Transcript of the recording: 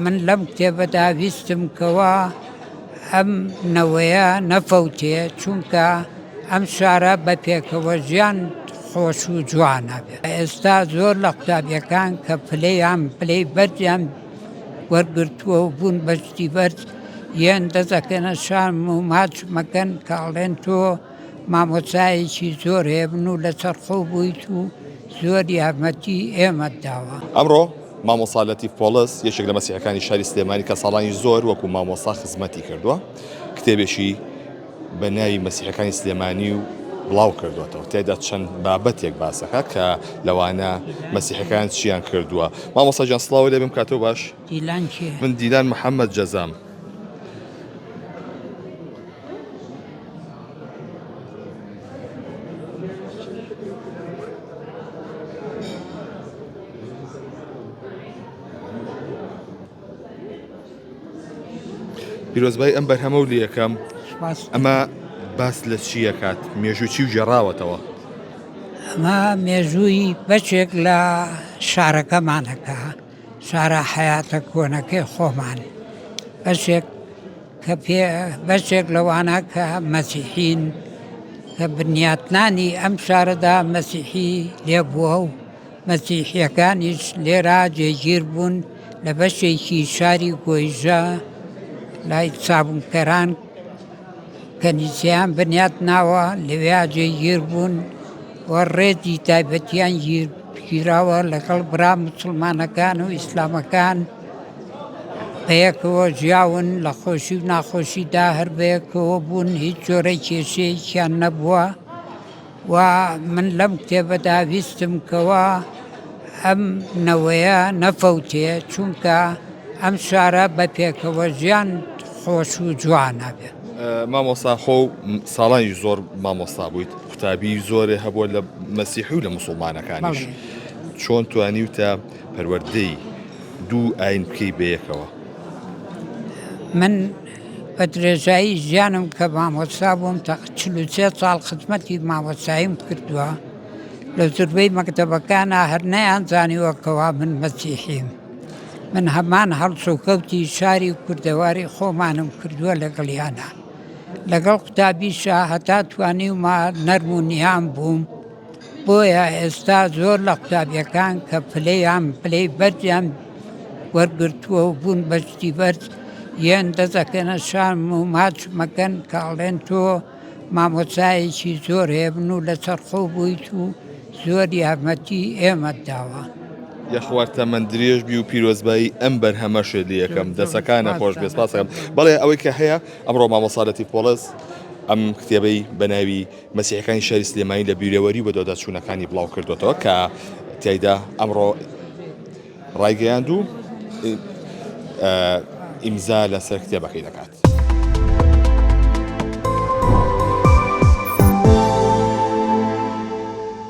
من لەم کتێبەدا ویستم کەوا ئەم نەوەیە نەفەوتێ چونکە ئەم شارە بە پێکەوە ژیان خۆش و جوانە. ئێستا زۆر لە قوتابیەکان کە پلەیان پلەی بەرزیان وەرگرتووە و بوون بە شتی بەرز یەن دەست ئەکەنە شانم و ماچمەکەن کە ئەڵێن تۆ مامۆستایەکی زۆر هێمن و لەسەرخۆ بوویت و زۆر یارمەتی ئێمەت داوە. ئەمڕۆ مامۆستا لەتیف پۆڵس یەکێک لە مەسیحەکانی شاری سلێمانی کە ساڵانی زۆر وەکو مامۆستا خزمەتی کردووە کتێبێکی بە ناوی مەسیحەکانی سلێمانی و بڵاو کردووەتەوە تێدا چەند بابەتێک باسەکە کە لەوانە مەسیحەکان چیان کردووە مامۆستا گیان سڵاو لێ بم کاتەوە باش دیلان کێ؟ من دیلان محەممەد جەزام. پیرۆزبای ئەم بەرهەمە و لەکەم ئەمە باس لە چیەکات مێژوو چی و گێڕاوەتەوە ئەمە مێژووی بەشێک لە شارەکەمانەکە شارە حەیاتە کۆنەکەی خۆمان بەشێک کە پێ بەشێک لەوانە کە مەسیحین کە بنیاتنانی ئەم شارەدا مەسیحی لێبووە و مەسیحیەکانیش لێرا جێگیر بوون لە بەشێکی شاری گۆیژە لای سابونکەران کەنیسەیان بنیات ناوە لەوێ جێگیر بوون و ڕێزی تایبەتیان گیراوە لەگەڵ برا موسڵمانەکان و ئیسلامەکان بەیەکەوە ژیاون لە خۆشی و ناخۆشیدا هەر بەیەکەوە بوون هیچ جۆرە کێشەیەکیان نەبووە و من لەم کتێبەدا ویستم کەوا ئەم نەوەیە نەفەوتێ چونکە ئەم شارە بە پێکەوە ژیان خۆش و جوانە بێ. مامۆستا خۆ ساڵانی زۆر مامۆستا بوویت قوتابی زۆرێ هەبووە لە مەسیحی و لە موسڵمانەکانیش چۆن توانیوتە پەروەردەی دوو ئاین بکەی بەیەکەوە؟ من بە درێژایی ژیانم کە مامۆستا بووم تا 43 ساڵ خزمەتی مامۆستاییم کردووە لە زوربەی مەکتەبەکانا هەر نەیانزانیوە کەوا من مەسیحیم من هەمان هەڵسوکەوتی شاری کوردەواری خۆمانم کردووە لەگەڵیانە لەگەڵ قوتابیشا هەتا توانیومە نەرم و نیان بووم بۆیە ئێستا زۆر لە قوتابیەکان کە پلەیان پلەی بەرزیان وەرگرتووە و بوون بە شتی بەرز یەن دەست ئەکەنە شانم و ماچمەکەن کە ئەڵێن تۆ مامۆستایەکی زۆر هێمن و لەسەرخۆ بوویت و زۆر یارمەتی ئێمەت داوە. یەخوا تەمەن درێژ بی و پیرۆزبایی ئەم بەرهەمەشت لێ ئەکەم دەسەکانە خۆش بێ سپاس ئەکەم بەڵێ ئەوەی کە هەیە ئەمڕۆ مامۆستا لەتیف پۆڵس ئەم کتێبەی بە ناوی مەسیحەکانی شاری سلێمانی لە بیرەوەری و بەدواداچوونەکانی بڵاو کردوێتەوە کە تیایدا ئەمڕۆ ڕایگەیاند و ئیمزا لەسەر کتێبەکەی دەکات.